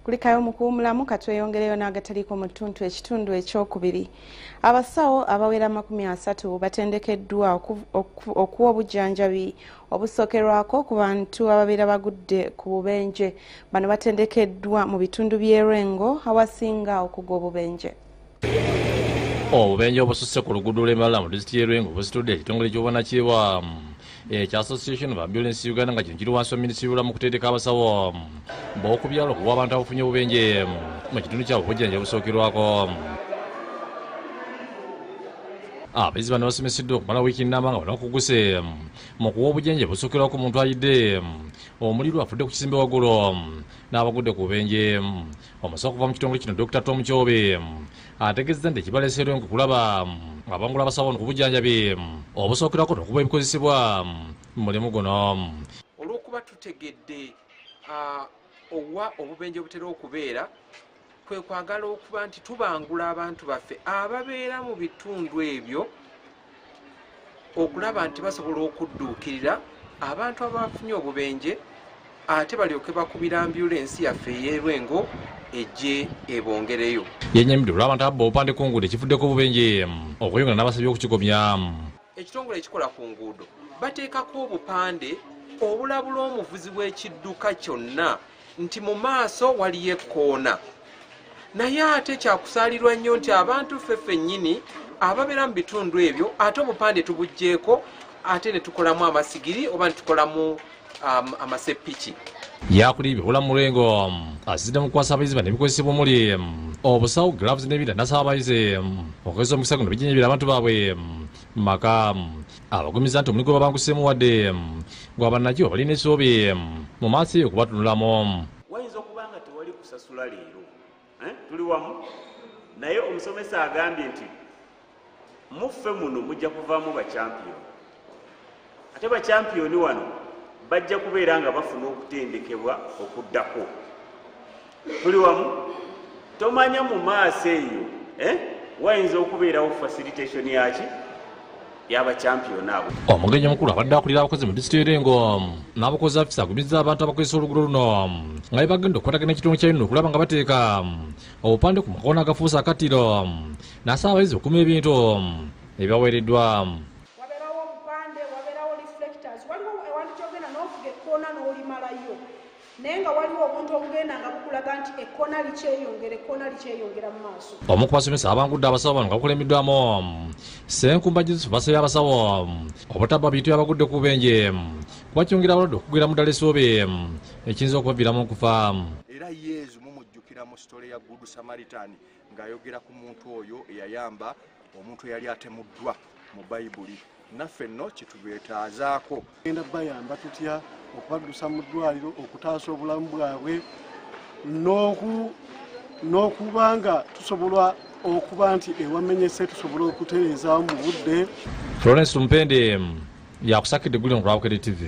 Kulikayo mukuwumulamu katweyongereyo n'agataliiko mu ttuntu ekitundu ekyokubiri. Abasawo abawera 30 batendekeddwa okuwa obujjanjabi obusookerwako ku bantu ababeera bagudde ku bubenje. Bano batendekeddwa mu bitundu by'e Lwengo awasinga okugwa obubenje. Obubenje obususse ku luguudo lw'e Mbarara mu disitulikiti y'e Lwengo busitudde ekitongole ky'obwannakyewa ekya Association of Ambulance Uganda nga kino kiri wansi wa minisitule y'obulamu okutendeka abasawo b'oku byalo okuwa abantu abafunye obubenje mu kitundu kyabwe obujjanjabi obusookerwako. Abayizi bano basomeseddwa okumala wiiki nnamba nga banakuguse mu kuwa obujjanjabi obusookerwako omuntu ayidde omuliro, afudde ku kisimbe waggulu n'abagudde ku bubenje. Omusawo okuva mu kitongole kino, Dr. Tom Kyobe, ategeezezza nti ekibaleese Lwengo kulaba ng'abangula abasawo bano ku bujjanjabi obusookerwako n'okuba ebikozesebwa mu mulimu guno. Olw'okuba tutegedde owa obubenje butera okubeera, kwe kwagala okuba nti tubangula abantu baffe ababeera mu bitundu ebyo okulaba nti basobola okudduukirira abantu abafunye obubenje, ate balyoke bakubira ambulensi yaffe ey'e Lwengo ejje ebongereyo. Yenyamidde olw'abantu abba obupande ku nguudo ekivuddeko obubenje okweyongera n'abasabye okukikomya. Ekitongole ekikola ku nguudo bateekako obupande obulabula omuvuzi w'ekidduka kyonna nti mu maaso waliyo ekkoona, naye ate kyakusaalirwa nnyo nti abantu ffe ffennyini ababeera mu bitundu ebyo ate obupande tubuggyeeko, ate ne tukolamu amasigiri oba ne tukolamu amasepiki. Yakulira ebyobulamu mu Lwengo azidde mu kukwasa abayizi bano ebikozesebwa omuli obusawo, gloves n'ebirala, n'asaba abayizi okukozesa omukisa guno bijjanjabira abantu baabwe mu maka. Abagumiza nti omulimu gwe babanguseemu wadde gwabannakyewa balina essuubi mu maaso eyo okubatunulamu. Wayinza okuba nga tewali kusasula leero, tuli wamu, naye omusomesa agambye nti muffe muno mujja kuvaamu bachampiyoni, ate bachampiyoni wano bajja kubeera nga bafuna okutendekebwa okuddako. Tuli wamu, tomanya mu maaso eyo wayinza okubeerawo facilitation yaki y'abachampiyoni abo. Omugenyi omukulu abadde akulira abakozi mu disitulikiti y'e Lwengo n'abakozi afisa agumizza abantu abakozesa oluguudo luno nga bwe bagenda okukwatagana ekitundu kya Eno okulaba nga bateeka obupande ku makoona agafuuse akattiro, n'asaba abayizi okukuuma ebintu ebibaweereddwa. Wabeerawo obupande, wabeerawo reflectors, waliwo ewantu kyogenda n'ovuga ekkoona n'olimalayo, naye nga waliwo obuntu obugenda nga bukulaga nti ekkoona likyeyongera, ekkoona likyeyongera mu maaso. Omu ku basomesa abangudde abasawo bano nga bakulembeddwamu Ssenkumba Yusufu basabye abasawo obutabba bintu byabagudde ku bubenje kuba kyongera abalwadde okugwera mu ddala essuubi ekiyinza okubaviiramu okufa. Era Yezu mumujjukira mu story ya Good Samaritan ng'ayogera ku muntu oyo eyayamba omuntu eyali atemuddwa mu Bayibuli. Naffe nno kyetubeetaazaako. Genda bayamba tutya okubaddusa mu ddwaliro okutaasa obulamu bwabwe n'okuba nga tusobola okuba nti ewamenyese tusobola okutereezaamu mu budde. Florence Lumpende yakusakidde eggulire ku Lwabukedde TV.